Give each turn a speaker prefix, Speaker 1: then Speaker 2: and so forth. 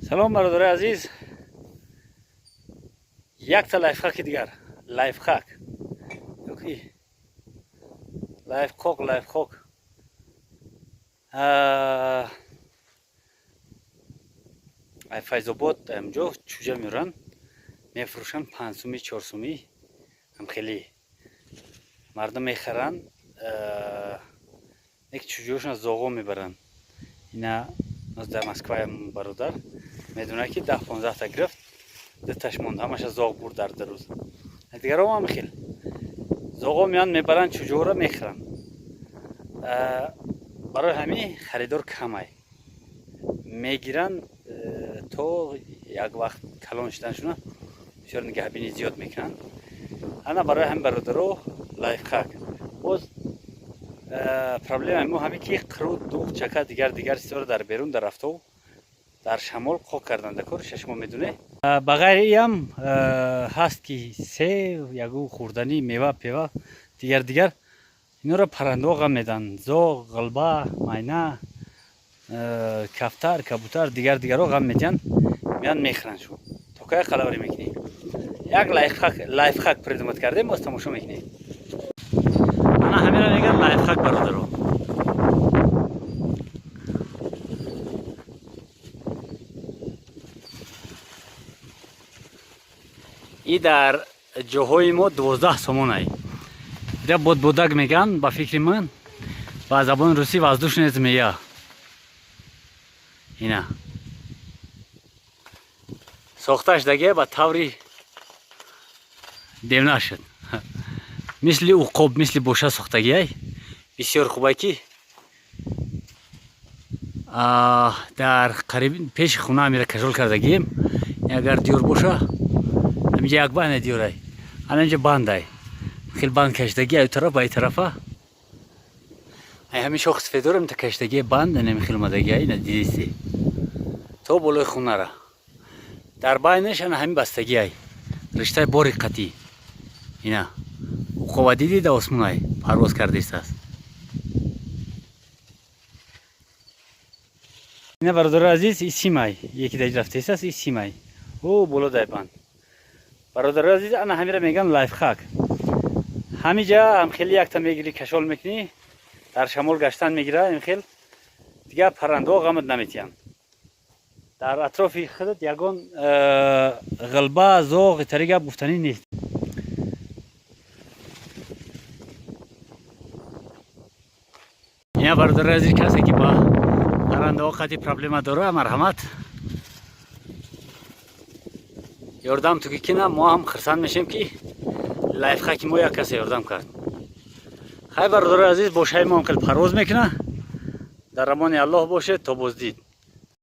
Speaker 1: Салом, бародарои азиз. Якта лайфхаки дигар, лайфхак ёки лайфхок, лайфхок. Ай Файзобод амҷо чӯҷа меоранд, мефурӯшанд 5 сумӣ, 4 сумӣ. Ҳам хеле мардум мехаранд, як чӯҷаошон зоғо мебаранд. Ина дар Москваям бародар медонад, ки 10-15та гирифт, дуташ монд, ҳамаша зоғ бурд дар 2 рӯз. Дигаром ҳам хел зоғо меянд, мебаранд, чӯҷаҳоро мехӯранд. Барои ҳамин харидор камай. Мегиранд, то як вақт калон шуданшуна бисёр нигаҳбинӣ зиёд мекунанд. Ана барои ҳамин, бародаро, лайфхак. Боз проблемаи мо ҳамин ки қурут, дуғ, чака, дигар дигар чизҳоро дар берун, дар афтоб, дар шамол қок кардан дар кори шумо медонед. Ба ғайри иам ҳаст, ки сев, ягон хӯрданӣ, мева, пева, дигар дигар, инора паррандаҳо ғам медиҳанд: зоғ, ғилба, майна, кафтар, кабутар, дигар дигарҳо ғам медиҳанд, меянд, мехӯранд. Шу то кай қалаврӣ мекунӣ? Як лайфхак придумать кардем, боз тамошо мекунӣ. Ана ҳамира мегӯянд лайфхак, бародаро. И дар ҷоҳои мо 12 сомонай. Ира бодбодак мегӯянд, ба фикри ман, ба забони русӣ воздушная змея. Ина сохта шудагия ба таври девна шуд, мисли уқоб, мисли боша сохтагиай. Бисёр хубай, ки дар қариб пеши хона амира кашол кардагием. Агар диёр боша, ҳаминҷа як банда диёрай, ана инҷа бандай, хел банд кашидаги аю тараф ба ай тарафа. Ай ҳамин шохи сафедорам та кашидаги банд, анами хел омадагиай, ина дидисти, то болои хонара. Дар байнаш ана ҳамин бастагиай, риштаи бори қатӣ. Ина уқоба диди, да осмонай парвоз кардаистааст. Ина, бародари азиз, и симай яки даҷ рафтаистааст, и симай о боло дай банд. Бародари азиз, ана ҳамира мегӯянд лайфхак. Ҳамиҷа ҳам хеле якта мегирӣ, кашол мекунӣ, дар шамол гаштан мегира. Ин хел дигар паррандаҳо ғамат наметиҳанд. Дар атрофи худат ягон ғилба, зоғ, итари гап гуфтанӣ нест. Ина, бародари азиз, касе ки ба паррандаҳо қати проблема дора, марҳамат, ёрдам туки кина. Мо ҳам хурсанд мешем, ки лайфхаки мо як касе ёрдам кард. Хай, бародари азиз, бошаи мо ҳам хел парвоз мекуна. Дар амони Аллоҳ бошед, то боздид.